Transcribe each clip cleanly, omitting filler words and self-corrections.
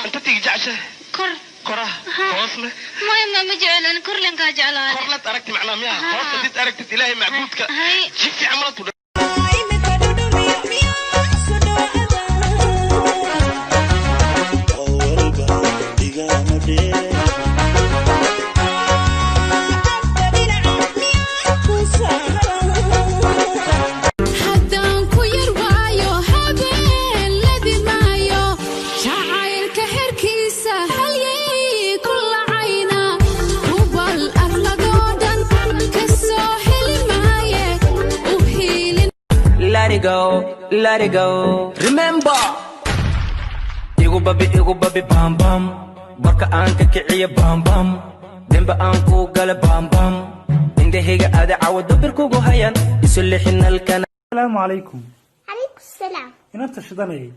Inta tigi jeceshahay? Kor. Koraha hoosna? Maya, ma jeclan, korlankaa jeclaa. Korlaad aragti macnaa miyaa? Hoos hadid aragtid, Ilaahay macbuudka si fiican mala tudha. Haddaan ku yar waayo habeen ladi maayo, jacaylka herkiisa halyey ku lacayna, hubal arladoo dhan ka soo heli maaye u hiilin. Let it go, let it go. Remember. Igu babi, igu babi, bam bam. Barka aan ka kiciyo, bam bam. Demba aan ku gala, bam bam. Indhahayga aada cawa dabir kugu hayan. Isu lixinalkana. Asalaamu calaykum. Calaykum salaam. Inanta shidanayay.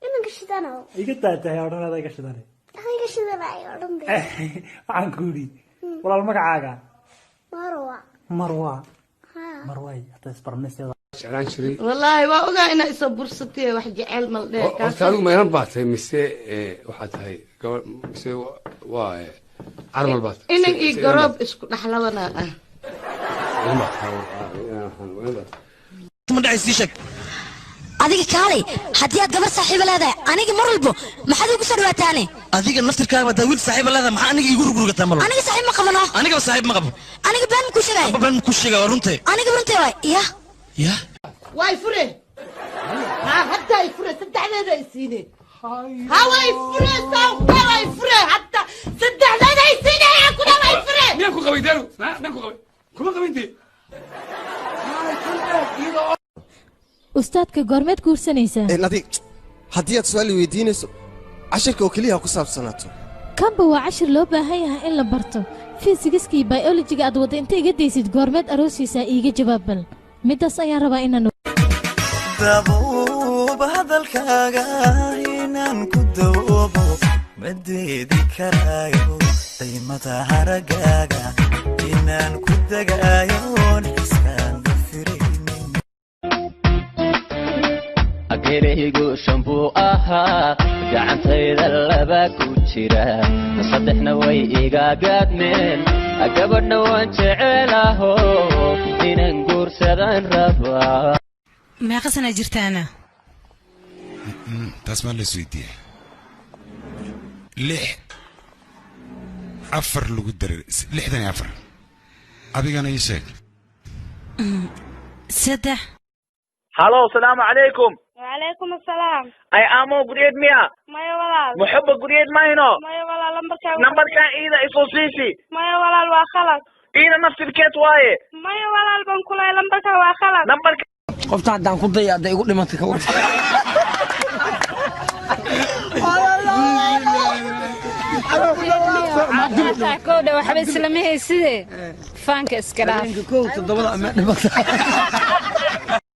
Iminka shidanow. Iga daatahay odhan, adaa iga shidanay. Iga shidanayo odhan be. Waxaan ku yidhi, walaal, magacaaga? Marwa. Marwa? Ha. Marway, hadda isbarniseeda. Jeclaan jiray. Wallaahi waa ogaa inaa isoo bursatay, wax jecel mal dheh. Horta adigu ma inan baa tahay mise waxaa tahay gabadh mise waa carmal baa tahay? Inan iyo garoob isku dhexlabana ah. Inan baa tahay, inan baa tahay. Ma dhacay? Sii sheeg. Adiga kaalay, haddii aad gabar saaxiiba leedahay, aniga mar walbo maxaad igu soo dhawaataane? Adiga naftirkaaga hadaa wiil saaxiiba leedahay, maxaa aniga iigu rugrugataa malo? Aniga saaxiib ma qabano. Anigaba saaxiib ma qabo. Aniga been ma kuu sheegay? Been ma kuu sheegay, waa runtee. Aniga runtee waay ya. Ya. Way fure, ha, hadda ay fure, saddexdeeda ay siine, ha, way fure, sawka way fure, hadda saddexdeeda ay siine, kuna way fure. Miyaan ku qabay deeru? Miyaan ku qabay? Kuma qabin dee. Ustaadka, goormeed guursanaysaa? Nadi, haddii aad su-aal i weydiinayso, cashirka oo keliya ha ku saabsanaato. Kanba waa cashir loo baahan yahay in la barto. Fiisigiska iyo biolojiga aad wadda inta iga daysid, goormeed aroosiisaa? Iiga jawaab bal middaas ayaan rabaa inaan Dabuub hadalkaaga inaan ku dawoobo ma diidi karaayo, daymada haragaaga inaan ku degaayoon xiskaan dafiraynin. Agelaygu shan buu ahaa, gacantayda laba ku jira, saddexna way iga gaadmeen. Gabadhna waan jecelaho, inaan guursadaan rabaa. Meeqa sana jirtaana? Taas maa la isweydiiya? Lix afar lagu daray 64. Adigana ii sheeg. 3. Halo, salaamu calaykum. Wacalaykum asalaam. Ay, amo guryeed miya? Maya, walaal. Muxuba guryeed mayno? Maya, walaal, lambarkaaga. Nambarkan iida isoo siisi. Maya, walaal, waa khalad. Iida naftirkeed waaye. Maya, walaal baan kulahay, lambarkaa waa khalad. Nambarka. Qofta haddaan ku daya, hadday igu dhimatay, ka war? Kowdha waxba islama hayside, faanka iska dhaaf. Kow toddobada ama dhimata.